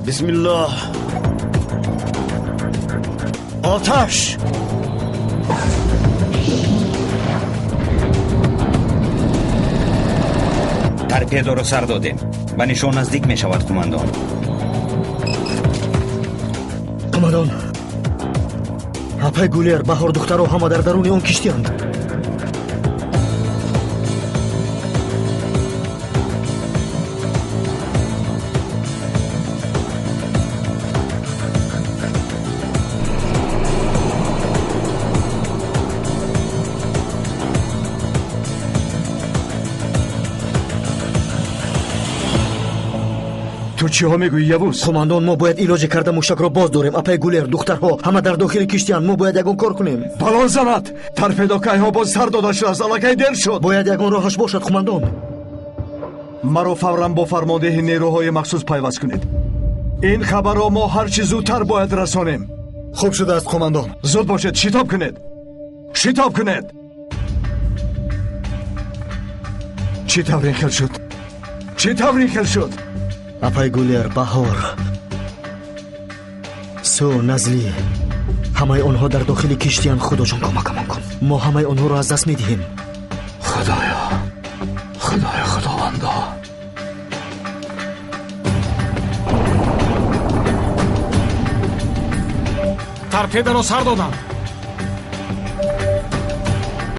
Бисмиллоҳ. Оташ! Торпедоро сар додем. Ба нишон наздик мешавад, қумандон. Қумандон, апай Гулер, Баҳор, духтаро ҳама дар даруни он киштианд. Ту чиҳо мегӯӣ, Явуз? Қумандон, мо бояд илоҷе карда мушакро боз дорем. Апай Гулер, духтарҳо ҳама дар дохили киштианд. Мо бояд ягон кор кунем. Балон занад! Торпедокайҳо боз сар дода шудааст. Аллакай дер шуд. Бояд ягон роҳаш бошад, қумандон. Маро фавран бо фармондеҳи нерӯҳои махсус пайваст кунед. Ин хабарро мо ҳарчи зудтар бояд расонем. Хуб шудааст, қумандон. Зуд бошед, шитоб кунед, шитоб кунед. Чӣ тавр ин хел шуд? Чӣ тавр ин хел шуд? Апай Гулер, Баҳор, Су, Назли, ҳамаи онҳо дар дохили киштиянд. Худоҷон, кӯмакамон кун. Мо ҳамаи онҳоро аз даст медиҳем. Худоё, худоё, худовандо. Торпедаро сар додам.